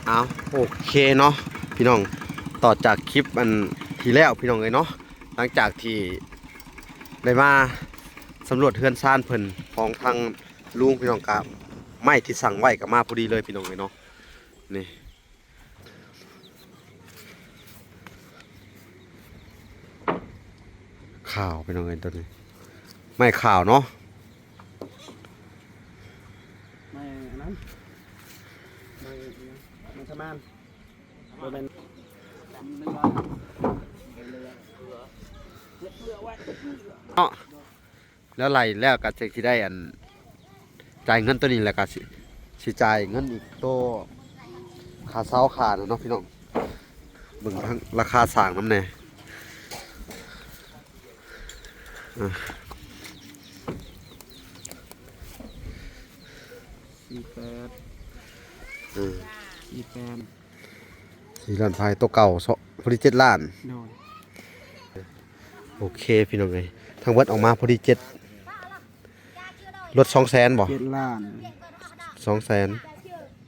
ເອົາ ໂອເຄເນາະພີ່ນ້ອງ, ຕໍ່ຈາກຄລິບອັນທີ່ແລ້ວພີ່ນ້ອງເອີຍເນາະ, ຫຼັງຈາກທີ່ໄດ້ມາສຳຫຼວດເຮືອນຊານເພິ່ນຂອງທາງລຸງພີ່ນ້ອງ, ກະໄມ້ທີ່ສັ່ງໄວ້ກະມາພໍດີເລີຍພີ່ນ້ອງເອີຍເນາະ. ນີ້ ຂ່າວພີ່ນ້ອງເອີຍ, ຕົ້ນນີ້ໄມ້ຂ່າວເນາະ, ໄມ້ອັນນັ້ນ ໄມ້ ໄມ້ທະມານ ບໍ່ແມ່ນ ເນາະ. ແລ້ວໄລ່ແລ້ວກໍຊິໄດ້ອັນ ຈ່າຍເງິນໂຕນີ້ ແລ້ວກໍຊິ ຊິຈ່າຍເງິນອີກໂຕຄ່າເຊົ່າຄ່ານັ້ນເນາະພີ່ນ້ອງ. ເບິ່ງທັງລາຄາສ້າງນຳແດ່. ອ່າ ສີ່ແປດ ເອີ ສີ່ແປດ ສີ່ລ້ານປາຍ ໂຕເກົ່າ ພໍດີເຈັດລ້ານ. ໂດຍ ໂອເຄພີ່ນ້ອງເອີຍ, ທັງເບິດອອກມາພໍດີເຈັດ ລົດສອງແສນບໍ່? ເຈັດລ້ານ ສອງແສນ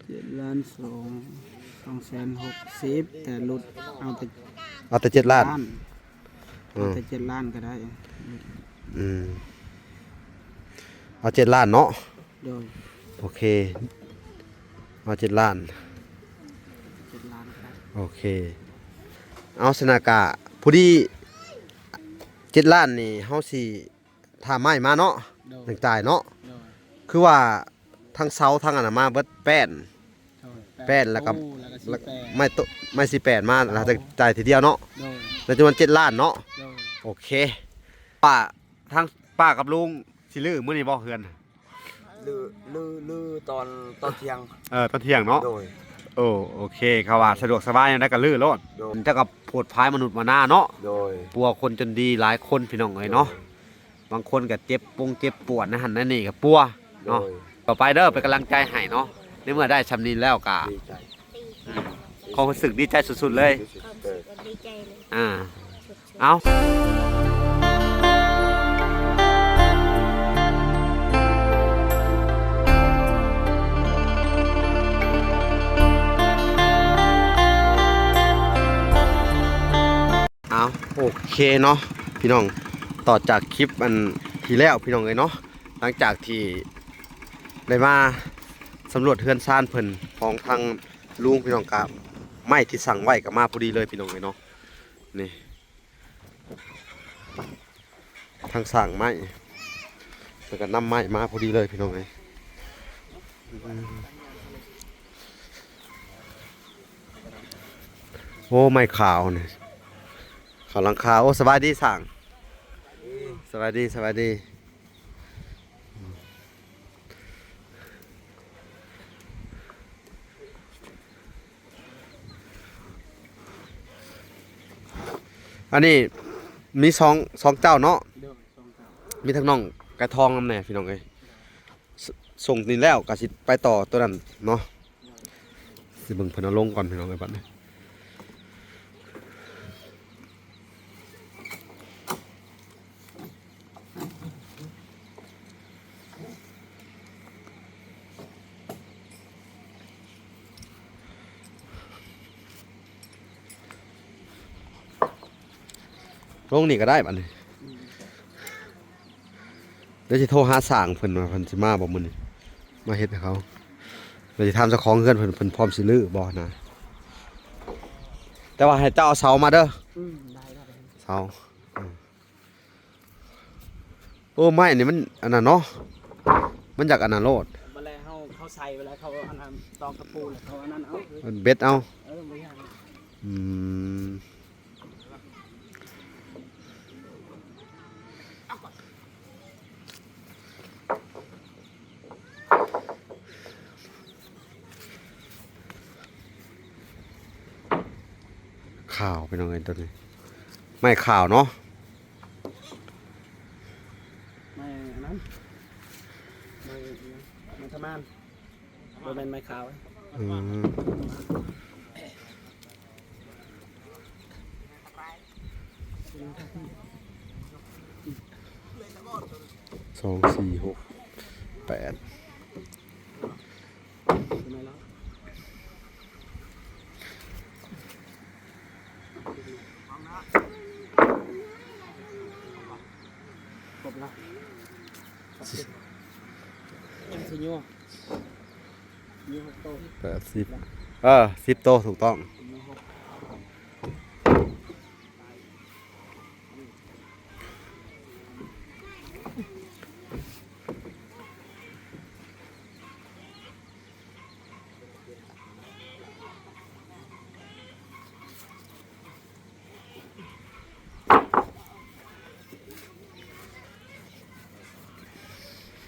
ເຈັດລ້ານສອງ ສອງແສນຫົກສິບ ແຕ່ລົດເອົາແຕ່ ເອົາແຕ່ເຈັດລ້ານ ລ້ານ ເອີ ເອົາແຕ່ເຈັດລ້ານກໍໄດ້. ອືມ ເອົາເຈັດລ້ານເນາະ. ໂດຍ ໂອເຄ ເອົາເຈັດລ້ານ ເຈັດລ້ານກໍໄດ້. ໂອເຄ ເອົາ ສະນະກະ ພໍດີເຈັດລ້ານນີ້ ເຮົາຊິຖ້າໄມ້ມາເນາະ. ໂດຍ ຈັ່ງຈ່າຍເນາະ. ໂດຍ ຄືວ່າທັງເສົາທັງອັນນັ້ນມາເບິດແປນ ໂດຍ ແປນ ແປນ ແລ້ວກໍ ໂອ້ ແລ້ວກໍສີ່ແປນ ແລ້ວໄມ້ໂຕ ໄມ້ສີ່ແປນມາ ແລ້ວຈັ່ງຈ່າຍທີດຽວເນາະ. ໂດຍ ແລ້ວຈຳນວນເຈັດລ້ານເນາະ. ໂດຍ ໂອເຄ ປ້າ ທາງປ້າກັບລຸງຊິຮື້ມື້ນີ້ບໍ່ເຮືອນ? ຮື້ ຮື້ ຮື້ຕອນ ຕອນທ່ຽງ ເອີ ຕອນທ່ຽງເນາະ. ໂດຍ ໂອ້ ໂອເຄ ເຂົາວ່າສະດວກສະບາຍແນວໃດກໍຮື້ໂລດ. ໂດຍ ເຈົ້າກໍໂພດພາຍມະນຸດມະນາເນາະ. ໂດຍ ປົວຄົນຈົນດີຫຼາຍຄົນພີ່ນ້ອງເອີຍເນາະ. ໂດຍ ບາງຄົນກໍເຈັບປົງເຈັບປວດໃນຫັ້ນໃນນີ້ກໍປົວເນາະ. ໂດຍ ຕໍ່ໄປເດີ ເປັນກຳລັງໃຈໃຫ້ເນາະ, ໃນເມື່ອໄດ້ຊ່ຳນີ້ແລ້ວກໍ ດີໃຈ ອືມ ຄວາມຮູ້ສຶກດີໃຈສຸດໆເລີຍ. ດີໃຈເລີຍ ອ່າ ເອົາ ເອົາ ໂອເຄເນາະພີ່ນ້ອງ, ຕໍ່ຈາກຄລິບອັນທີ່ແລ້ວພີ່ນ້ອງເອີຍເນາະ, ຫຼັງຈາກທີ່ໄດ້ມາສຳຫຼວດເຮືອນຊານເພິ່ນຂອງທາງລຸງພີ່ນ້ອງ, ກະໄມ້ທີ່ສັ່ງໄວ້ກະມາພໍດີເລີຍພີ່ນ້ອງເອີຍເນາະ. ນີ້ ທັງສ້າງໄມ້ ແລ້ວກໍນຳໄມ້ມາພໍດີເລີຍພີ່ນ້ອງເອີຍ. ໂອ້ ໄມ້ຂາວນີ້ ເຂົ້າຫຼັງຄາ. ໂອ້ ສະບາຍດີຊ່າງ. ສະບາຍດີ ສະບາຍດີ. ອັນນີ້ມີສອງ ສອງເຈົ້າເນາະ. ໂດຍ ສອງເຈົ້າ ມີທັງນ້ອງໄກ່ທອງນຳແດ່ພີ່ນ້ອງເອີຍ. ສ- ສົ່ງນີ້ແລ້ວກໍຊິໄປຕໍ່ຕົວນັ້ນເນາະ. ຊິເບິ່ງເພິ່ນເອົາລົງກ່ອນພີ່ນ້ອງເອີຍ. ບັດນີ້ ລົງນີ້ກໍໄດ້ບັດນີ້. ດຽວຊິໂທຫາຊ່າງເພິ່ນວ່າເພິ່ນຊິມາບໍ່ມື້ນີ້ ມາເຮັດໃຫ້ເຂົາ. ດຽວຊິຖາມເຈົ້າຂອງເຮືອນເພິ່ນ ເພິ່ນພ້ອມຊິຮື້ບໍ່ນະ. ແຕ່ວ່າໃຫ້ເຈົ້າເອົາເສົາມາເດີ. ອືມ ໄດ້ ໄດ້ ເສົາ. ໂອ້ ໄມ້ນີ້ມັນອັນນັ້ນເນາະ, ມັນຢາກອັນນັ້ນໂລດ. ບັດແລ້ວເຮົາ ເຮົາໃສ່ໄປແລ້ວ ເຂົາອັນນັ້ນຕອກຕະປູ ແລ້ວເຂົາອັນນັ້ນເອົາ ເບັດເອົາ. ເອີ ບໍ່ຍາກ. ອືມ ຂາວ ພີ່ນ້ອງເອີຍ ຕົ້ນນີ້ ໄມ້ຂາວເນາະ. ໄມ້ອັນນັ້ນ ໄມ້ ໄມ້ທະມານ ບໍ່ແມ່ນໄມ້ຂາວ. ອືມ ສອງ ສີ່ ຫົກ ແປດ. ເປັນໄງລະ? ແປດສິບ ເອີ ສິບໂຕ ຖືກຕ້ອງ.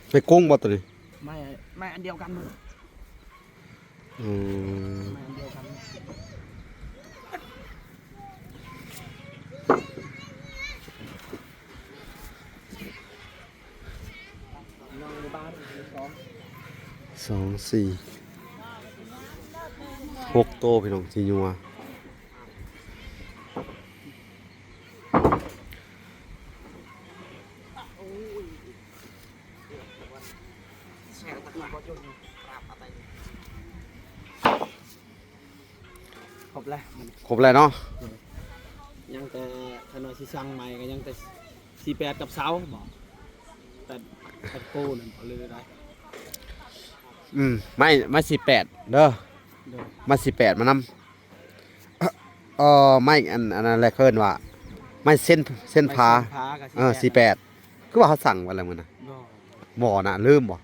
ໄມ້ກົງບໍ່ໂຕນີ້? ໄມ້ ໄມ້ອັນດຽວກັນເບິດ. ອືມ ໄມ້ອັນດຽວກັນ. ສອງ ສີ່ ຫົກໂຕພີ່ນ້ອງ ຊິຍົວ. ຄົບແລ້ວ ຄົບແລ້ວເນາະ. ຍັງແຕ່ ຄັນວ່າຊິສັ່ງໃໝ່ກໍຍັງແຕ່ສີ່ແປດກັບເສົາບໍ? ແຕ່ ແຕ່ໂກນັ້ນເລີຍໄດ້. ອືມ ໄມ້ ໄມ້ສີ່ແປດເດີ ໂດຍ ໄມ້ສີ່ແປດມານຳ. ເອີ ໄມ້ອັນ ອັນນັ້ນແຫຼະ ເອີ້ນວ່າໄມ້ເສັ້ນ ເສັ້ນຜາ ໄມ້ເສັ້ນຜາກໍ ເອີ ສີ່ແປດ ສີ່ແປດ. ຄືວ່າເຮົາສັ່ງໄວ້ແລ້ວມື້ນັ້ນນະ? ບໍ່ນະ ລືມບໍ?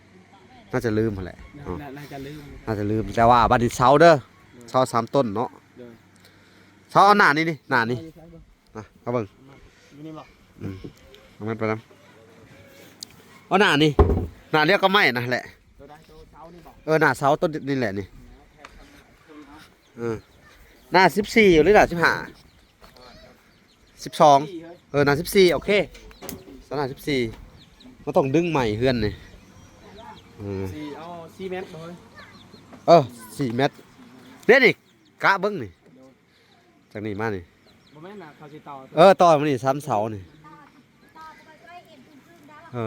ໜ້າຈະລືມຫັ້ນແຫຼະ ໜ້າ ເນາະ ໜ້າ ໜ້າຈະລືມ ໜ້າຈະລືມ. ແຕ່ວ່າບັດນີ້ເສົາເດີ ໂດຍ ເສົາສາມຕົ້ນເນາະ ໂດຍ. ເສົາເອົາໜ້ານີ້ນີ້ ໜ້ານີ້ ເອົາຢູ່ໃສເບິ່ງ ນະ ເອົາເບິ່ງ ຢູ່ນີ້ບໍ? ອືມ ເອົາມັນໄປນຳ ເອົາໜ້ານີ້ ໜ້າດຽວກັບໄມ້ນັ້ນແຫຼະ. ໂຕໃດ? ໂຕເສົານີ້ບໍ? ເອີ ໜ້າເສົາຕົ້ນນີ້ແຫຼະນີ້. ເອີ ໜ້າສິບສີ່ຢູ່ ຫຼືໜ້າສິບຫ້າ? ສິບສອງ. ເອີ ໜ້າສິບສີ່ ໂອເຄ ສະໜ້າສິບສີ່. ມັນຕ້ອງດຶງໄມ້ເຮືອນນີ້ ເອີ ສີ່ ເອົາສີ່ແມັດບໍ່ເຮີ້ຍ? ເອີ ສີ່ແມັດເດ້ນີ້ ກະເບິ່ງນີ້ ຈາກນີ້ມານີ້ ບໍ່ແມ່ນນະ ເຂົາຊິຕໍ່ ເອີ ຕໍ່ມານີ້ ສາມເສົານີ້. ເອີ ເອີ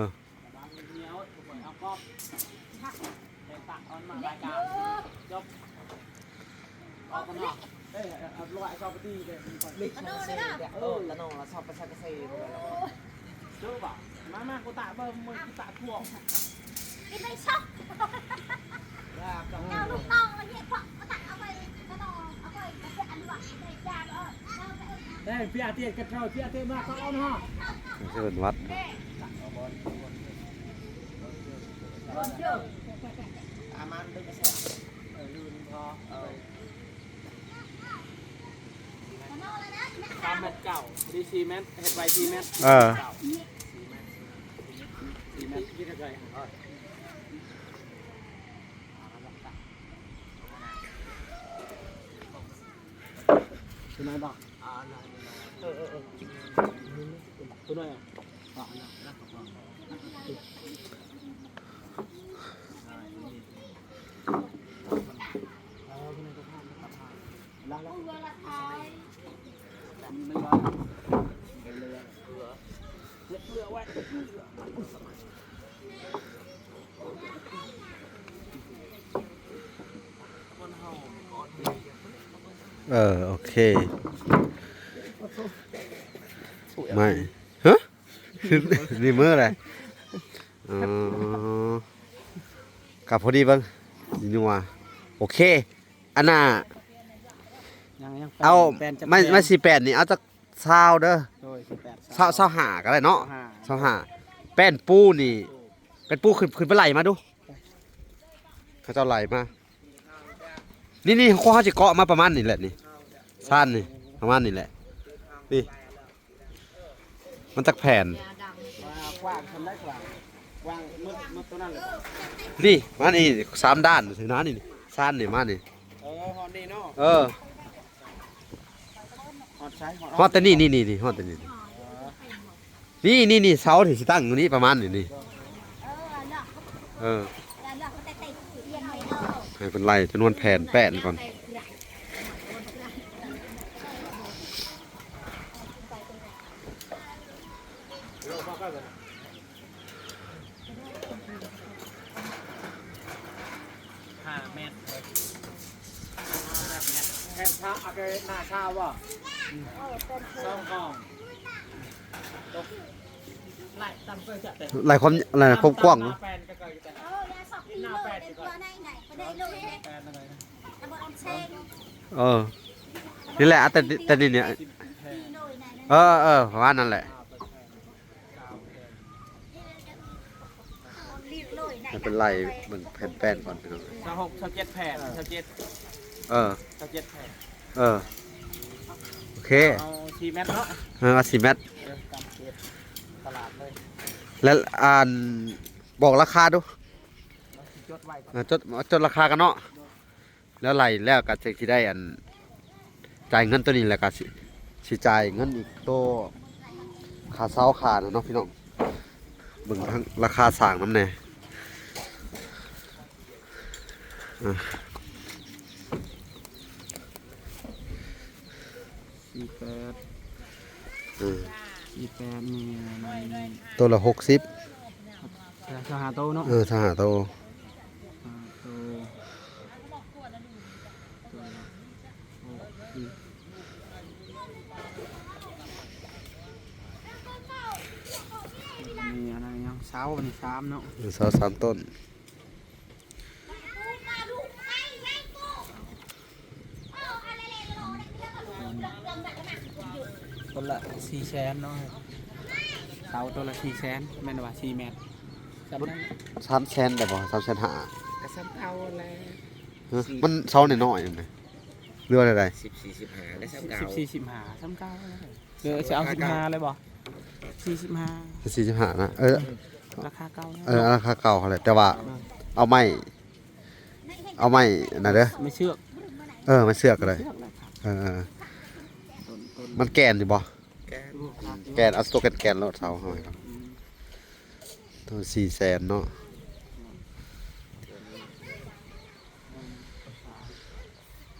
ເອົາກ່ອນເນາະ ເອີຍ ເອົາລອຍເອົາກອບໄປຕີເດ້ ເຫຼັກ ເອີ ຕະໜໍລະຊອບໄປຊະກະເຊ ເຈີບໍ່? ມາ ມາ ກູຕະເບິ່ງ ມຶງກູຕະພວກ ກິນໄດ້ຊອກ ເອົາລູກນ້ອງລະເຮັດເພາະ ເອົາໄປ ເອົາໄປ ເອົາໄປ ເອົາໄປ ເອົາໄປ ເອົາໄປ ເອີ ເອີ ເພິ່ນວັດ ສາມແມັດເກົ້າ ພໍດີສີ່ແມັດ ເຮັດໄວ້ສີ່ແມັດ ເອີ ເກົ້າ ສີ່ແມັດ ສີ່ແມັດ ຕົວນ້ອຍບໍ່? ເອີ ເອີ ເອີ ຕົວນ້ອຍ ເອີ ໂອເຄ ໄມ້ ຮະ? ນີ້ມື້ໃດ? ອໍ ກະພໍດີເບິ່ງ ຊິຍົວ ໂອເຄ. ອັນນ່າ ຍັງ ຍັງ ເອົາ ແປນ ແປນຈັກ ໄມ້ ແປນ ໄມ້ສີ່ແປດນີ້ ເອົາຈັກຊາວເດີ ໂດຍ ສິບແປດ ຊາວ ຊາວຫ້າກໍໄດ້ເນາະ ຊາວຫ້າ ຊາວຫ້າ. ແປ້ນປູນີ້ ແປ້ນປູຂຶ້ນ ຂຶ້ນໄປໄລ່ມາດູ ເຂົາເຈົ້າໄລ່ມາ ນີ້ ນີ້ ຂອງເຮົາຊິເກາະມາປະມານນີ້ແຫຼະນີ້ ຊານນີ້ ປະມານນີ້ແຫຼະ ນີ້ ມັນຈັກແຜ່ນ ກວ້າງສ່ຳໃດ ກວ້າງ ກວ້າງໝົດ ໝົດຕົວນັ້ນເລີຍ ນີ້ ມານີ້ ສາມດ້ານ ເຖິງໜ້ານີ້ ຊານນີ້ ມານີ້ ເອີ ຮອດນີ້ເນາະ ເອີ ຮອດໃສ? ຮອດ ຮອດແຕ່ນີ້ ນີ້ ນີ້ ຮອດແຕ່ນີ້ ນີ້ ນີ້ ນີ້ ເສົາທີ່ຊິຕັ້ງຢູ່ນີ້ ປະມານນີ້ ນີ້ ເອີ ໃຫ້ເພິ່ນໄລ່ຈຳນວນແຜ່ນແປ້ນກ່ອນ. ຫ້າແມັດ ແຜ່ນຊາວ ເອົາແຕ່ໜ້າຊາວບໍ່? ສອງກ້ອງ ຫຼາຍຄວາມ ຫຼາຍຄວາມກວ້າງເນາະ. ເອີ ນີ້ແຫຼະ ແຕ່ ແຕ່ນີ້ນີ້ ເອີ ເອີ ປະມານນັ້ນແຫຼະ ໃຫ້ເພິ່ນໄລ່ເບິ່ງແຜ່ນແປ້ນກ່ອນພີ່ນ້ອງ ຊາວຫົກ ຊາວເຈັດແຜ່ນ ຊາວເຈັດ ເອີ ຊາວເຈັດແຜ່ນ ເອີ ໂອເຄ ເອົາສີ່ແມັດເນາະ ເອີ ເອົາສີ່ແມັດ ເອີ ຕາມເຂດຕະຫຼາດເລີຍ ແລ້ວ ອັນ ບອກລາຄາດູ ເອົາຊິຈົດໄວ້ກ່ອນ ເອີ ຈົດ ຈົດລາຄາກັນເນາະ ແລ້ວໄລ່ແລ້ວກໍຊິ ຊິໄດ້ອັນ ຈ່າຍເງິນໂຕນີ້ ແລ້ວກໍຊິ ຊິຈ່າຍເງິນອີກໂຕຄ່າເຊົ່າຄ່ານັ້ນເນາະພີ່ນ້ອງ ເບິ່ງທັງລາຄາສ້າງນຳແດ່ ອ່າ ສີ່ແປດ ເອີ ສີ່ແປດນີ້ມັນ ໂຕລະຫົກສິບ ຊາວຫ້າໂຕເນາະ ເອີ ຊາວຫ້າໂຕ ຫ້າໂຕ ໂຕລະຫົກສິບ ນີ້ອັນນັ້ນຫຍັງ ເສົາອັນນີ້ສາມເນາະ ເອີ ເສົາສາມຕົ້ນ. ຕົ້ນລະສີ່ແສນເນາະ ເສົາຕົ້ນລະສີ່ແສນ ແມ່ນວ່າສີ່ແມັດ ສາມແສນ ສາມແສນໄດ້ບໍ່? ສາມແສນຫ້າ ກໍສ່ຳເກົ່າແຫຼະ ຮະ ມັນເສົານ້ອຍໆ ນັ້ນນະ ຫຼືວ່າແນວໃດ? ສິບສີ່ ສິບຫ້າ ໄດ້ສ່ຳເກົ່າ ສິບສີ່ ສິບຫ້າ ສ່ຳເກົ່າແຫຼະ ເອີ ຊິເອົາສິບຫ້າເລີຍບໍ່? ສີ່ສິບຫ້າ ສີ່ສິບຫ້ານະ ເອີ ລາຄາເກົ່າ ເອີ ລາຄາເກົ່າຫັ້ນແຫຼະ ແຕ່ວ່າ ເອີ ເອົາໄມ້ ເອົາໄມ້ອັນນັ້ນເດີ ໄມ້ເຊືອກ ເອີ ໄມ້ເຊືອກກໍໄດ້ ເອີ ມັນແກ່ນຢູ່ບໍ່? ແກ່ນ ແກ່ນ ເອົາໂຕແກ່ນໆໂລດ ເສົາເຮົາ ອືມ ໂຕສີ່ແສນເນາະ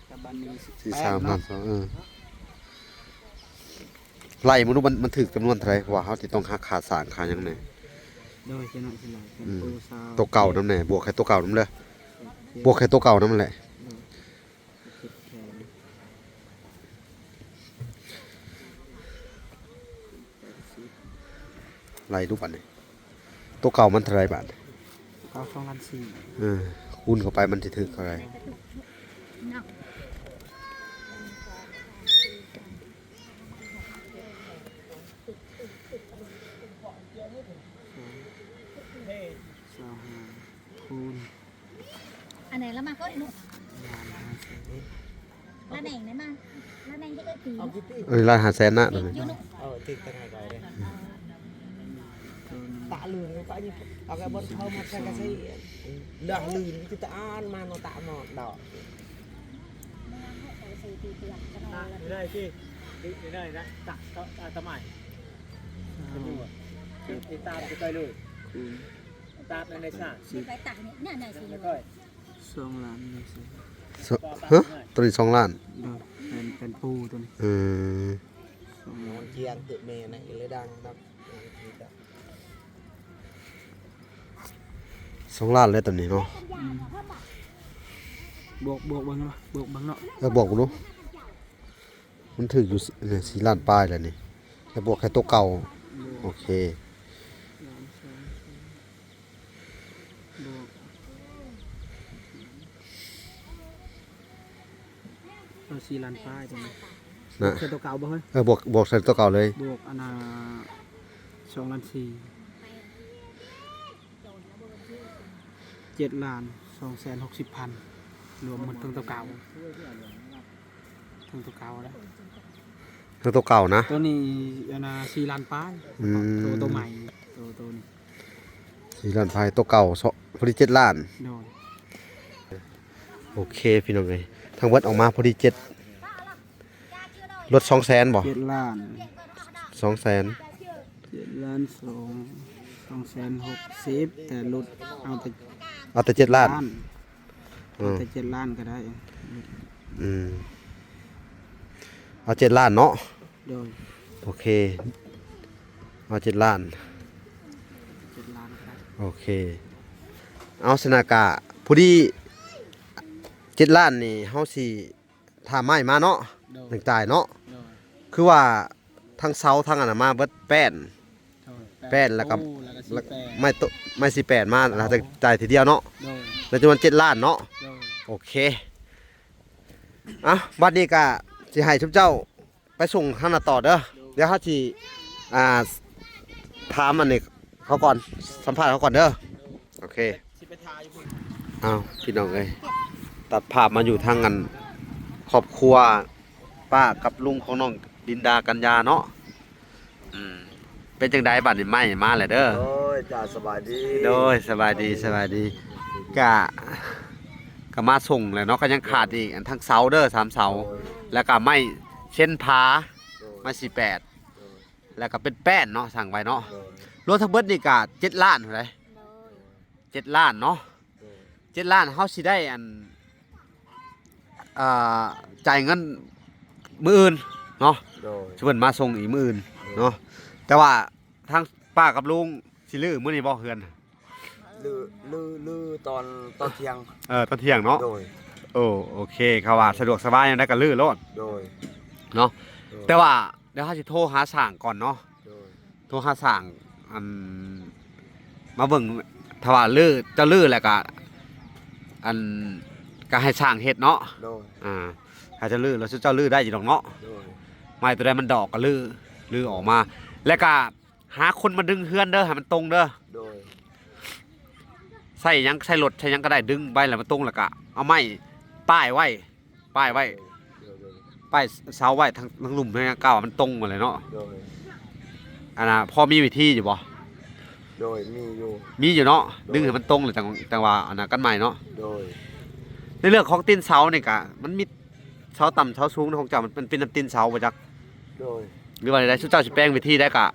ກັບບັດນີ້ ສີ່ ສາມ ຫ້າ ສອງ ເອີ ໄລ່ເບິ່ງດູ ມັນ ມັນຖືກຈຳນວນເທົ່າໃດ ເພາະວ່າເຮົາຊິຕ້ອງຫັກຄ່າສ້າງຄ່າຫຍັງແດ່ ໂດຍ ຊິໜ້ອຍ ຊິໜ້ອຍ ອືມ ໂຕເກົ່ານຳແດ່ ບວກໃຫ້ໂຕເກົ່ານຳເດີ ບວກໃຫ້ໂຕເກົ່ານຳແຫຼະ ໂດຍ ໄລ່ດູບັດນີ້ ໂຕເກົ່າມັນເທົ່າໃດບາດ? ເກົ່າສອງລ້ານສີ່ ເອີ ຄູນເຂົ້າໄປມັນຊິຖືກເທົ່າໃດ? ຊາວຫ້າ ຄູນ ອັນໃດລະມາເກາະອີກລູກ ລະແໜງໄດ້ມາ ລະແໜງທີ່ເອີ້ນຕີ ເອີຍ ລະຫ້າແສນນະ ຢູ່ລູກ ເອີ ຕິດກັນໃຫ້ໄກເດ້ ຕະລືນໄປນີ້ ເອົາແຕ່ບ່ອນເຂົາມາໃສ່ກະຊິ ລະລືນຄືຕະອານມາເນາະ ຕະມອດດອກ ໄດ້ທີ່ ໄດ້ນະ ຕະ ຕະ ຕະໄໝ ຕາມໄປເລີຍ ຕາມໃນຊາ ໄປຕາກນີ້ ນີ້ ນີ້ ສອງລ້ານ ສອງ ຮະ ໂຕນີ້ສອງລ້ານ ໂດຍ ແມ່ນ ແມ່ນປູໂຕນີ້ ເອີ ສອງລ້ານ ມັນຈຽງເກີດແມ່ໃນເລີຍດັງດອກ ສອງລ້ານແລ້ວໂຕນີ້ເນາະ ອືມ ບວກ ບວກເບິ່ງເນາະ ບວກເບິ່ງເນາະ ເອີ ບວກເບິ່ງດູ ມັນຖືກຢູ່ສີ່ ສີ່ລ້ານປາຍແລ້ວນີ້ ແລ້ວບວກໃຫ້ໂຕເກົ່າ ໂອເຄ ບວກ ເອົາສີ່ລ້ານປາຍຕົວນີ້ ນະ ບວກໃສ່ຕົວເກົ່າບໍ່ເຮີ້ຍ? ເອີ ບວກ ບວກໃສ່ຕົວເກົ່າເລີຍ ບວກອັນນ່າ ສອງລ້ານສີ່ ເຈັດລ້ານສອງແສນຫົກສິບພັນ ລວມໝົດທັງຕົວເກົ່າ ທັງຕົວເກົ່າເດ້ ທັງຕົວເກົ່ານະ ຕົວນີ້ອັນນ່າ ສີ່ລ້ານປາຍ ອືມ ຕົວ ຕົວໃໝ່ ຕົວ ຕົວນີ້ ສີ່ລ້ານປາຍ ຕົວເກົ່າ ພໍດີເຈັດລ້ານ ໂດຍ ໂອເຄພີ່ນ້ອງເອີຍ ທັງເບິດອອກມາພໍດີເຈັດ ລົດສອງແສນບໍ່? ເຈັດລ້ານ ສອງແສນ ເຈັດລ້ານສອງ ສອງແສນຫົກສິບ ແຕ່ລົດເອົາແຕ່ ເອົາແຕ່ເຈັດລ້ານ ເອົາແຕ່ເຈັດລ້ານກໍໄດ້ ອືມ ເອົາເຈັດລ້ານເນາະ ໂດຍ ໂອເຄ ເອົາເຈັດລ້ານ ເຈັດລ້ານກໍໄດ້ ໂອເຄ ເອົາຊະນະກະ ພໍດີເຈັດລ້ານນີ້ ເຮົາຊິຖ້າໄມ້ມາເນາະ ໂດຍ ຈັ່ງຈ່າຍເນາະ ໂດຍ ຄືວ່າທັງເສົາທັງອັນນັ້ນມາເບິດແປ້ນ ໂດຍ ແປດ ແລ້ວກໍ ໂອ້ ແລ້ວກໍສີ່ແປດ ໄມ້ໂຕ ໄມ້ສີ່ແປດມາ ແລ້ວຈະຈ່າຍທີດຽວເນາະ ໂດຍ ໃນຈຳນວນເຈັດລ້ານເນາະ ໂດຍ ໂອເຄ. ເອົ້າ ບັດນີ້ກໍຊິໃຫ້ຊຸມເຈົ້າໄປສົ່ງທາງນັ້ນຕໍ່ເດີ ໂດຍ ດຽວເຮົາຊິ ອ່າ ຖາມອັນນີ້ເຂົາກ່ອນ ສຳພາດເຂົາກ່ອນເດີ ໂອເຄ. ຊິໄປຖ້າຢູ່ພຸ້ນ ອ້າວ ພີ່ນ້ອງເອີຍ ຕັດພາບມາຢູ່ທາງອັນ ຄອບຄົວປ້າກັບລຸງຂອງນ້ອງລິນດາ ກັນຍາເນາະ ອືມ ເປັນຈັ່ງໃດບັດນີ້ ໄມ້ມາແລ້ວເດີ ໂອ້ຍ ຈ້າ ສະບາຍດີ ໂດຍ ສະບາຍດີ ສະບາຍດີ ກະ ກະມາສົ່ງແຫຼະເນາະ ກະຍັງຂາດອີກ ອັນທັງເສົາເດີ ສາມເສົາ ໂດຍ ແລ້ວກະໄມ້ເຊັ່ນຜາ ໂດຍ ໄມ້ສີ່ແປດ ໂດຍ ແລ້ວກະເປັນແປ້ນເນາະ ສັ່ງໄວ້ເນາະ ໂດຍ ລວມທັງເບິດນີ້ກະເຈັດລ້ານພຸ້ນໃດ ໂດຍ ເຈັດລ້ານເນາະ ໂດຍ ເຈັດລ້ານ ເຮົາຊິໄດ້ອັນ ອ່າ ຈ່າຍເງິນມື້ອື່ນເນາະ ໂດຍ ຊິເພິ່ນມາສົ່ງອີກມື້ອື່ນ ໂດຍ ເນາະ ແຕ່ວ່າທາງປ້າກັບລຸງຊິຮື້ມື້ນີ້ບໍ່ເຮືອນ ຮື້ ຮື້ ຮື້ຕອນ ຕອນທ່ຽງ ເອີ ຕອນທ່ຽງເນາະ ໂດຍ ໂອ້ ໂອເຄ ເຂົາວ່າສະດວກສະບາຍຍາມໃດກໍຮື້ໂລດ ໂດຍ ເນາະ ໂດຍ ແຕ່ວ່າ ດຽວເຮົາຊິໂທຫາຊ່າງກ່ອນເນາະ ໂດຍ ໂທຫາຊ່າງ ອັນ ມາເບິ່ງ ຖ້າວ່າຮື້ ເຈົ້າຮື້ແລ້ວກະ ອັນ ກະໃຫ້ຊ່າງເຮັດເນາະ ໂດຍ ອ່າ ໃຫ້ເຈົ້າຮື້ ແລ້ວເຈົ້າຮື້ໄດ້ຢູ່ດອກເນາະ ໂດຍ ໄມ້ຕົວໃດມັນດອກກະຮື້ ຮື້ອອກມາ ແລ້ວກະຫາຄົນມາດຶງເຮືອນເດີ ໃຫ້ມັນຕົງເດີ ໂດຍ ໃຊ້ຫຍັງ ໃຊ້ລົດ ໃຊ້ຫຍັງກະໄດ້ ດຶງໄປແລ້ວມັນຕົງ ແລ້ວກະເອົາໄມ້ປ້າຍໄວ້ ປ້າຍໄວ້ ໂດຍ ໂດຍ ປ້າຍເສົາໄວ້ທາງ ທາງລຸ່ມທາງຫຍັງ ກະວ່າມັນຕົງໝົດແຫຼະເນາະ ໂດຍ ອັນນ່າ ພໍມີວິທີຢູ່ບໍ່? ໂດຍ ມີຢູ່ ມີຢູ່ເນາະ ໂດຍ ດຶງໃຫ້ມັນຕົງແລ້ວຈັ່ງ ຈັ່ງວ່າອັນນ່າກັນໃໝ່ເນາະ ໂດຍ ໃນເລື່ອງຂອງຕີນເສົານີ້ກະ ມັນມີເສົາຕ່ຳເສົາສູງຂອງເຈົ້າ ມັນເປັນ ເປັນນຳຕີນເສົາບໍ່ຈັກ ໂດຍ ຫຼືວ່າໃດ ຊຸມເຈົ້າຊິແປງວິທີໃດກະ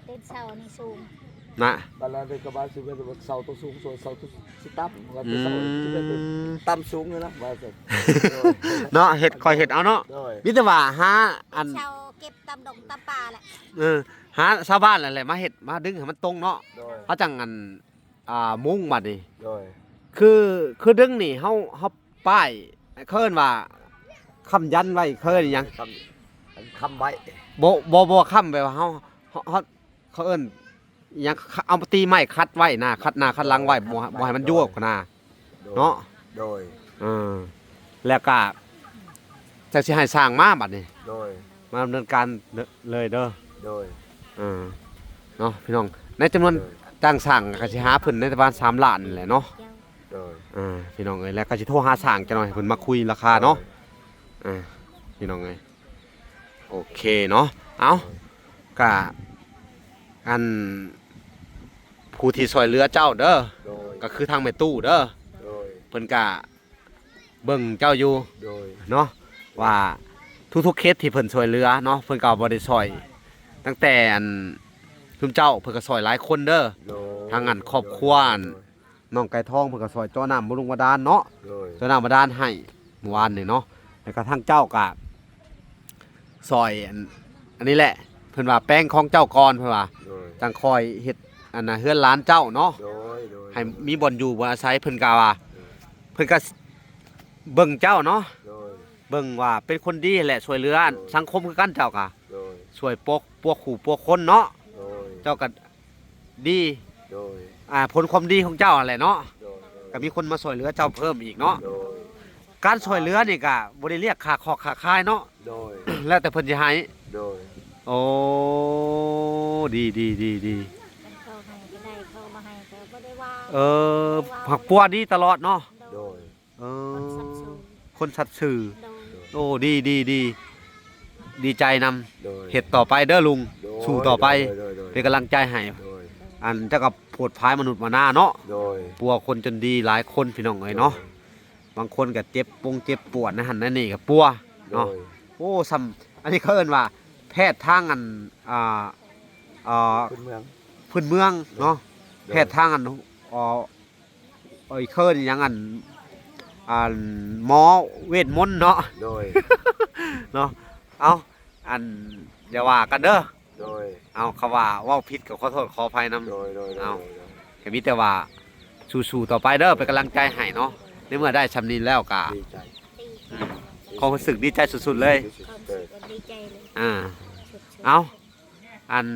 ຕີນເສົານີ້ສູງ ນະ ບາດລະເດກະບານຊິເປັນເສົາຕົວສູງ ສ່ວນເສົາຕົວຊິຕ່ຳ ວ່າແຕ່ເສົາ ອືມ ຊິເປັນຕ່ຳສູງນີ້ນະ ວ່າຊັ້ນ ເນາະ ເຮັດ ຄ່ອຍເຮັດເອົາເນາະ ໂດຍ ມີແຕ່ວ່າຫາອັນ ເຊົາເກັບຕາມດົງຕາມປ່າແຫຼະ ເອີ ຫາຊາວບ້ານນັ້ນແຫຼະມາເຮັດ ມາດຶງໃຫ້ມັນຕົງເນາະ ໂດຍ ເຮົາຈັ່ງອັນ ອ່າ ມຸງບັດນີ້ ໂດຍ ຄື ຄືດຶງນີ້ ເຮົາ ເຮົາປ້າຍ ເຂົາເອີ້ນວ່າຄ້ຳຢັນໄວ້ ເຂົາເອີ້ນຫຍັງ? ຄ້ຳ ຄ້ຳໄວ້ ບໍ່ ບໍ່ ບໍ່ຄ້ຳ ແບບວ່າເຮົາ ເຮົາ ເຮົາ ເຂົາເອີ້ນຫຍັງ ເອົາຕີໄມ້ຂັດໄວ້ນະ ຂັດໜ້າຂັດຫຼັງໄວ້ ໂດຍ ບໍ່ ບໍ່ໃຫ້ມັນ ໂດຍ ຍວກນະ ໂດຍ ເນາະ ໂດຍ ເອີ ແລ້ວກະ ຈັ່ງຊິໃຫ້ຊ່າງມາບັດນີ້ ໂດຍ ມາດຳເນີນການເລີຍເດີ ໂດຍ ເອີ ເນາະ ພີ່ນ້ອງ ໃນຈຳນວນ ໂດຍ ຈ້າງຊ່າງກະຊິຫາເພິ່ນໃນປະມານສາມລ້ານນີ້ແຫຼະເນາະ ໂດຍ ເອີ ພີ່ນ້ອງເອີຍ ແລ້ວກະຊິໂທຫາຊ່າງຈັກໜ່ອຍ ໃຫ້ເພິ່ນມາຄຸຍລາຄາເນາະ ໂດຍ ເອີ ພີ່ນ້ອງເອີຍ ໂອເຄເນາະ ເອົ້າ ກະ ອັນ ຜູ້ທີ່ຊ່ວຍເຫຼືອເຈົ້າເດີ ໂດຍ ກໍຄືທາງແມ່ຕູ້ເດີ ໂດຍ ເພິ່ນກະເບິ່ງເຈົ້າຢູ່ ໂດຍ ເນາະ ວ່າທຸກໆເຂດທີ່ເພິ່ນຊ່ວຍເຫຼືອເນາະ ເພິ່ນກໍບໍ່ໄດ້ຊ່ອຍ ຕັ້ງແຕ່ອັນ ຊຸມເຈົ້າ ເພິ່ນກໍຊ່ອຍຫຼາຍຄົນເດີ ໂດຍ ທາງອັນຄອບຄົວອັນ ໂດຍ ນ້ອງໄກ່ທອງ ເພິ່ນກໍຊ່ອຍເຈາະນ້ຳບຳລຸງບາດານເນາະ ໂດຍ ເຈາະນ້ຳບາດານໃຫ້ມື້ວານນີ້ເນາະ ແລ້ວກໍທາງເຈົ້າກໍຊ່ອຍອັນ ອັນນີ້ແຫຼະ ເພິ່ນວ່າແປງຂອງເຈົ້າກ່ອນ ເພິ່ນວ່າ ໂດຍ ຈັ່ງຄ່ອຍເຮັດອັນນ່າເຮືອນຫຼານເຈົ້າເນາະ ໂດຍ ໂດຍ ໃຫ້ມີບ່ອນຢູ່ບ່ອນອາໄສ ເພິ່ນກໍວ່າ ໂດຍ ເພິ່ນກໍເບິ່ງເຈົ້າເນາະ ໂດຍ ເບິ່ງວ່າເປັນຄົນດີແຫຼະ ຊ່ວຍເຫຼືອ ໂດຍ ສັງຄົມຄືກັນ ເຈົ້າກໍ ໂດຍ ຊ່ວຍປົວ ປົວຄູ່ປົວຄົນເນາະ ໂດຍ ເຈົ້າກໍ ດີ ໂດຍ ອ່າ ຜົນຄວາມດີຂອງເຈົ້າຫັ້ນແຫຼະເນາະ ໂດຍ ກໍມີຄົນມາຊ່ວຍເຫຼືອເຈົ້າເພີ່ມອີກເນາະ ໂດຍ ການຊ່ວຍເຫຼືອນີ້ກໍບໍ່ໄດ້ລຽກຄ່າຄອກຄ່າຄາຍເນາະ ໂດຍ ແລ້ວແຕ່ເພິ່ນຊິໃຫ້ ໂດຍ ໂອ້ ດີ ດີ ດີ ດີ ເຂົາໃຫ້ກໍໄດ້ ເຂົາບໍ່ໃຫ້ກໍບໍ່ໄດ້ວ່າ ເອີ ບໍ່ໄດ້ວ່າ ຫາກປົວດີຕະຫຼອດເນາະ ໂດຍ ໂດຍ ເອີ ຄົນສັດຊື່ ຄົນສັດຊື່ ໂດຍ ໂອ້ ດີ ດີ ດີ ດີໃຈນຳ ໂດຍ ເຮັດຕໍ່ໄປເດີລຸງ ໂດຍ ສູ້ຕໍ່ໄປ ໂດຍ ໂດຍ ໂດຍ ເປັນກຳລັງໃຈໃຫ້ ໂດຍ ອັນເຈົ້າກໍໂຜດພາຍມະນຸດມະນາເນາະ ໂດຍ ປົວຄົນຈົນດີຫຼາຍຄົນ ພີ່ນ້ອງເອີຍເນາະ ໂດຍ ບາງຄົນກໍເຈັບປົງເຈັບປວດໃນຫັ້ນໃນນີ້ກໍປົວເນາະ ໂດຍ ໂອ້ ຊ່ຳ ອັນນີ້ເຂົາເອີ້ນວ່າແພດທາງອັນ ອ່າ ອ່າ ພື້ນເມືອງ ພື້ນເມືອງເນາະ ໂດຍ ແພດທາງອັນ ອ່າ ເອີຍ ເອີ້ນຫຍັງ ອັນ ອັນໝໍເວດມົນເນາະ ໂດຍ ເນາະ ເອົ້າ ອັນ ຢ່າວ່າກັນເດີ ໂດຍ ເອົາ ຄຳວ່າເວົ້າຜິດກໍຂໍໂທດຂໍອະໄພນຳ ໂດຍ ໂດຍ ເອົາ ໂດຍ ກໍມີແຕ່ວ່າສູ້ໆຕໍ່ໄປເດີ ເປັນກຳລັງໃຈໃຫ້ເນາະ ໃນເມື່ອໄດ້ຊ່ຳນີ້ແລ້ວກໍ ດີໃຈ ອືມ ຄວາມຮູ້ສຶກດີໃຈສຸດໆເລີຍ ຄວາມຮູ້ສຶກວ່າດີໃຈເລີຍ ອ່າ ເອົາ ອັນ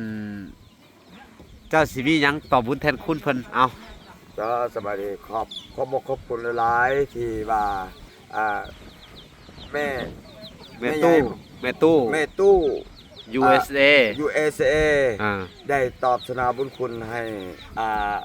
ເຈົ້າຊິມີຫຍັງຕອບບຸນແທນຄຸນເພິ່ນ? ເອົາ ກໍສະບາຍດີ ຂອບ ຂອບອົກຂອບຄຸນຫຼາຍໆ ທີ່ວ່າ ອ່າ ແມ່ ແມ່ ແມ່ໃຫຍ່ ຕູ້ ແມ່ຕູ້ ແມ່ຕູ້ ຢູເອສເອ ອ່າ ຢູເອສເອ ອ່າ ໄດ້ຕອບສະໜອງບຸນຄຸນໃຫ້ ອ່າ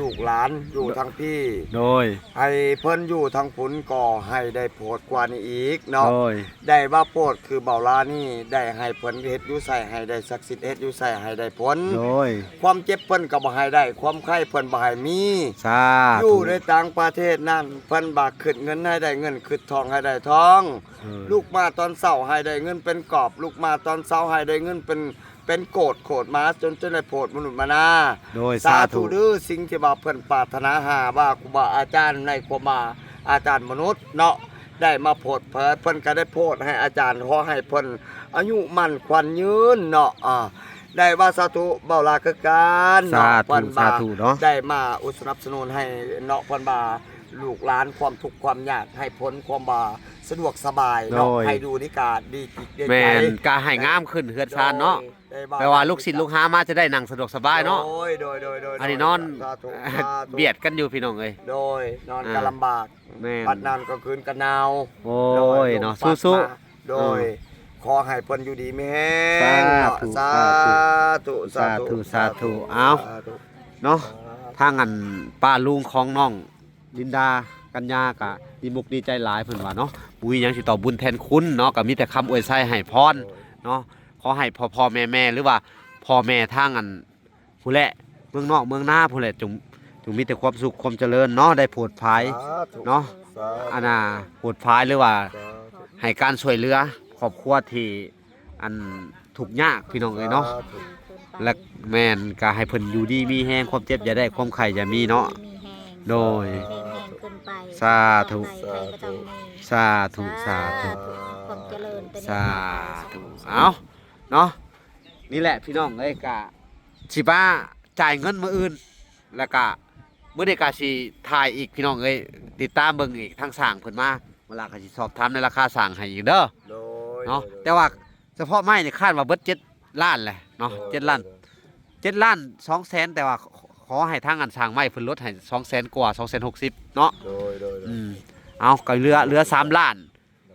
ລູກຫຼານຢູ່ທາງພີ້ ໂດຍ ໃຫ້ເພິ່ນຢູ່ທາງພຸ້ນກໍໃຫ້ໄດ້ໂພດກວ່ານີ້ອີກເນາະ ໂດຍ ໄດ້ວ່າໂພດຄືເບົາຫຼ້ານີ້ ໄດ້ໃຫ້ເພິ່ນເຮັດຢູ່ໃສໃຫ້ໄດ້ສັກສິດ ເຮັດຢູ່ໃສໃຫ້ໄດ້ຜົນ ໂດຍ ຄວາມເຈັບເພິ່ນກໍບໍ່ໃຫ້ໄດ້ ຄວາມໄຂ້ເພິ່ນບໍ່ໃຫ້ມີ ສາທຸ ຢູ່ໃນຕ່າງປະເທດນັ້ນ ເພິ່ນວ່າຄຶດເງິນໃຫ້ໄດ້ເງິນ ຄຶດທອງໃຫ້ໄດ້ທອງ ເອີ ລຸກມາຕອນເຊົ້າໃຫ້ໄດ້ເງິນເປັນກອບ ລຸກມາຕອນເຊົ້າໃຫ້ໄດ້ເງິນເປັນ ເປັນໂກດໂຄດມາ ຈົນ ຈົນໄດ້ໂພດມະນຸດມະນາ ໂດຍ ສາທຸ ສາທຸເດີ ສິ່ງທີ່ວ່າເພິ່ນປາດຖະໜາຫາວ່າຄູບາອາຈານໃນຄວາມວ່າອາຈານມະນຸດເນາະ ໄດ້ມາໂພດເພິ່ນ ເພິ່ນກໍໄດ້ໂພດໃຫ້ອາຈານ ຂໍໃຫ້ເພິ່ນອາຍຸໝັ້ນຂວັນຍືນເນາະ ອ່າ ໄດ້ວ່າສາທຸເບົາຫຼ້າຄືກັນເນາະ ສາທຸ ເພິ່ນວ່າ ສາທຸເນາະ ໄດ້ມາອຸດສະໜັບສະໜູນໃຫ້ເນາະ ເພິ່ນວ່າລູກຫຼານຄວາມທຸກຄວາມຍາກໃຫ້ພົ້ນ ຄວາມວ່າສະດວກສະບາຍເນາະ ໂດຍ ໃຫ້ຢູ່ດີກາດີຈິດດີໃຈ ແມ່ນ ກະໃຫ້ງາມຂຶ້ນເຮືອນຊານເນາະ ໂດຍ ແປວ່າລູກສິດລູກຫາມາຈະໄດ້ນັ່ງສະດວກສະບາຍເນາະ ໂດຍ ໂດຍ ໂດຍ ໂດຍ ອັນນີ້ນອນ ສາທຸ ສາທຸ ບຽດກັນຢູ່ພີ່ນ້ອງເອີຍ ໂດຍ ນອນກໍລຳບາກ ອ່າ ແມ່ນ ບັດນັ້ນກໍຄືນກໍໜາວ ໂອ້ຍ ໂດຍ ເນາະ ລົມພັດ ສູ້ໆ ມາ ໂດຍ ເອີ ຂໍໃຫ້ເພິ່ນຢູ່ດີມີແຮງເນາະ ສາທຸ ສາທຸ ສາທຸ ສາທຸ ສາທຸ ເອົາ ສາທຸ ເນາະ ສາທຸ ທາງອັນປ້າລຸງຂອງນ້ອງລິນດາ ກັນຍາ ກະດີມຸກດີໃຈຫຼາຍ ເພິ່ນວ່າເນາະ ບໍ່ມີຫຍັງຊິຕອບບຸນແທນຄຸນເນາະ ກະມີແຕ່ຄຳອວຍໄຊໃຫ້ພອນ ໂດຍ ເນາະ ຂໍໃຫ້ພໍ່ໆແມ່ໆ ຫຼືວ່າພໍ່ແມ່ທາງອັນ ພຸ້ນແຫຼະ ເມືອງນອກເມືອງນາພຸ້ນແຫຼະ ຈົ່ງ ຈົ່ງມີແຕ່ຄວາມສຸກຄວາມຈະເລີນເນາະ ໄດ້ໂພດພາຍ ສາທຸ ເນາະ ສາທຸ ອັນນ່າ ໂພດພາຍ ຫຼືວ່າ ສາທຸ ໃຫ້ການຊ່ວຍເຫຼືອຄອບຄົວທີ່ ອັນ ທຸກຍາກພີ່ນ້ອງເອີຍເນາະ ສາທຸ ແລະ ແມ່ນ ກະໃຫ້ເພິ່ນຢູ່ດີມີແຮງ ຄວາມເຈັບຢ່າໄດ້ ຄວາມໄຂ້ຢ່າມີເນາະ ມີແຮງ ໂດຍ ແຂງແຮງຂຶ້ນໄປ ສາທຸ ຕໍ່ໄປໄປປະຈຳມື້ ສາທຸ ສາທຸ ຄວາມຈະເລີນເປັນ ສາທຸ ເອົາ ເນາະ ນີ້ແຫຼະພີ່ນ້ອງເອີຍ ກະຊິມາຈ່າຍເງິນມື້ອື່ນ ແລ້ວກະມື້ນີ້ກະຊິຖ່າຍອີກພີ່ນ້ອງເອີຍ ຕິດຕາມເບິ່ງອີກ ທາງຊ່າງເພິ່ນມາ ເວລາກະຊິສອບຖາມໃນລາຄາຊ່າງໃຫ້ອີກເດີ ໂດຍ ເນາະ ໂດຍ ໂດຍ ແຕ່ວ່າສະເພາະໄມ້ນີ້ຄາດວ່າເບິດເຈັດລ້ານແຫຼະເນາະ ເອີ ເຈັດລ້ານ ເຈັດລ້ານສອງແສນ ແຕ່ວ່າຂໍໃຫ້ທາງອັນຊ່າງໄມ້ເພິ່ນລົດໃຫ້ສອງແສນກວ່າ ສອງແສນຫົກສິບເນາະ ໂດຍ ໂດຍ ໂດຍ ອືມ ເອົາ ກໍເຫຼືອ ເຫຼືອສາມລ້ານ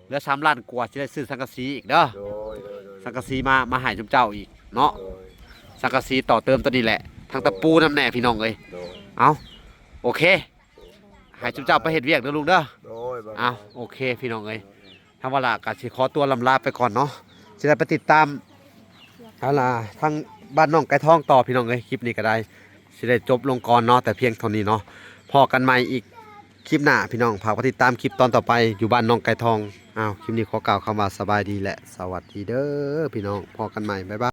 ເຫຼືອສາມລ້ານກວ່າ ຊິໄດ້ຊື້ສັງກະສີອີກເດີ ໂດຍ ໂດຍ ໂດຍ ສັງກະສີມາ ມາໃຫ້ຊຸມເຈົ້າອີກເນາະ ໂດຍ ສັງກະສີຕໍ່ເຕີມຕົວນີ້ແຫຼະ ທັງຕະປູນຳແດ່ພີ່ນ້ອງເອີຍ ໂດຍ ເອົາ ໂອເຄ ໃຫ້ຊຸມເຈົ້າໄປເຮັດວຽກເດີລຸງເດີ ໂດຍ ເອົາ ໂອເຄພີ່ນ້ອງເອີຍ ທາງວາລະກະຊິຂໍຕົວລຳລາໄປກ່ອນເນາະ ຊິໄດ້ໄປຕິດຕາມ ເອົາລະ ທາງບ້ານນ້ອງໄກ່ທອງຕໍ່ພີ່ນ້ອງເອີຍ ຄລິບນີ້ກໍໄດ້ ຊິໄດ້ຈົບລົງກ່ອນເນາະ ແຕ່ພຽງເທົ່ານີ້ເນາະ ພໍ້ກັນໃໝ່ອີກຄລິບໜ້າພີ່ນ້ອງ ຝາກໄປຕິດຕາມຄລິບຕອນຕໍ່ໄປ ຢູ່ບ້ານນ້ອງໄກ່ທອງ ອ້າວ ຄລິບນີ້ຂໍກ່າວຄຳວ່າສະບາຍດີ ແລະ ສະຫວັດດີເດີພີ່ນ້ອງ ພໍ້ກັນໃໝ່ ບາຍບາຍ.